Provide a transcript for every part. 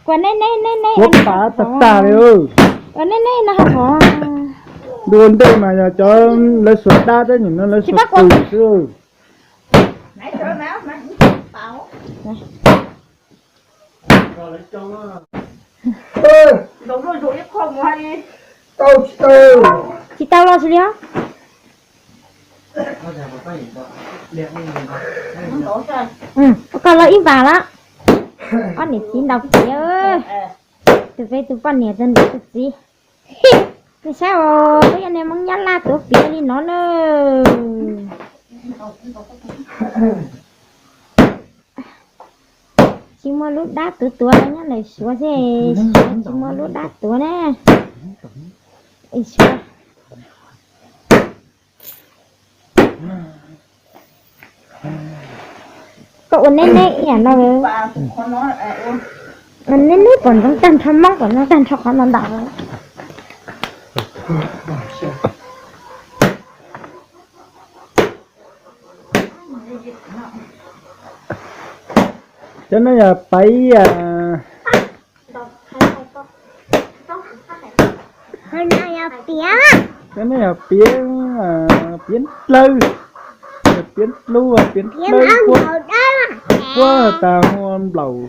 Ua neb neb neb neb, ua pav tag tag li. Ua neb neb no haj qhov. Dua ntej mas yog cov lawv xuas dab thiab, nim no lawv xuas qws xwb. Tsis tau los xwb li os. Koj los ib vas lawm. Ob niam txiv ntaus piav, tus peb tus poj niam tus niam tus txiv. Nej saib os, peb yog niag Hmoob Nyab Laj tuav piav li no na. Tsis muaj lub dab tuav tuav, nyob ntawm Suav xwb, Suav tsis muaj lub dab tuav na. Suav Koj ua neb neb ib yam no, neb neb pom ntsoov tag nrho Hmoob, pom ntsoov tag nrho qhov ntawd ntag. Cov no yog paiv, cov no yog piav, piav dlawb, piav dlub, piav dlawb, puab tas hu nplaum,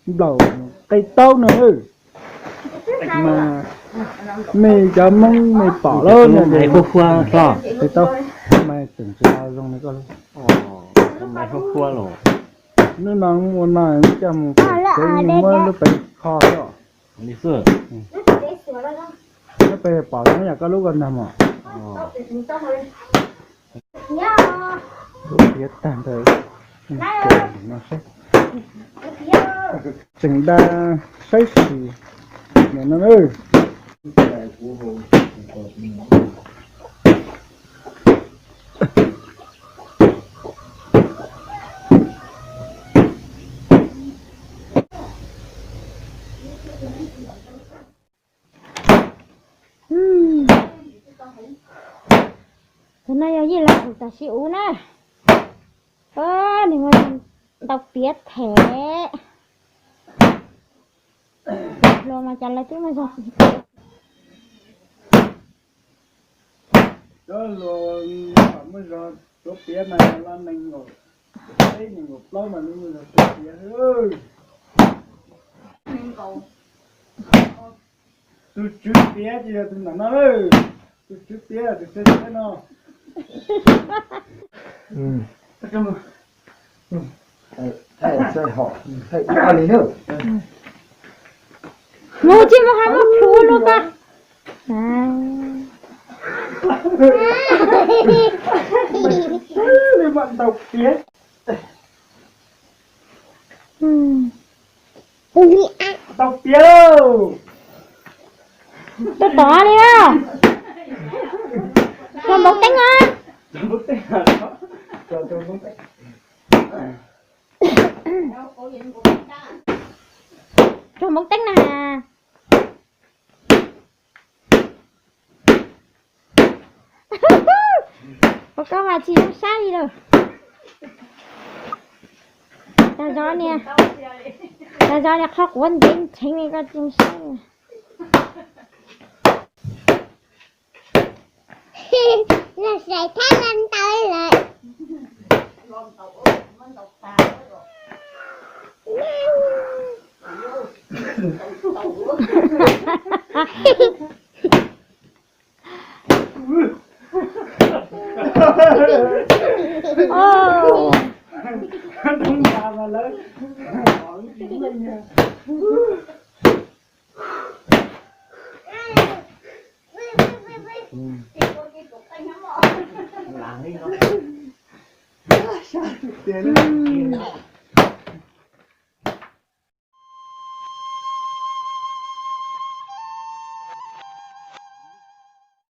nplaum qe taub no. Mas mej cov Hmoob mej pom lawm, huaj huaj tseem tsis zoo li koj. Hnub no ua no coj mus pem tsev, muab lub pem kho os. Lub pem pom zoo yam koj lub ko ntag mog. Lub piav tag ntawd, no saib, tseem nta saib xyuas nim no. Tus no yog yij laug tus tam sim ub na. Nws ntau piav them. Hluas mas cas lawv twb muaj zog. Cov hluas muaj zog tuav piav mas los nees nkaum peb nees nkaum plaub mas lawv muaj zog tuav piav. Tus tswv piav ces yog tus ntawm no lawm. Tus tswv piav tus tswv piav no. Mus tsis mus hais muaj plhu lub koj. Ntau piav. Tau piav lauj. Tuaj tom li lauj. Tsuag npau teeb a. Tsuag npau teeb na. Ua koj mas tsis zoo saib li lawm. Tag zog niag, tag zog niag qhov quav ntev nrheev li koj tsis zoo saib. Los saib thab los ntaus lawm.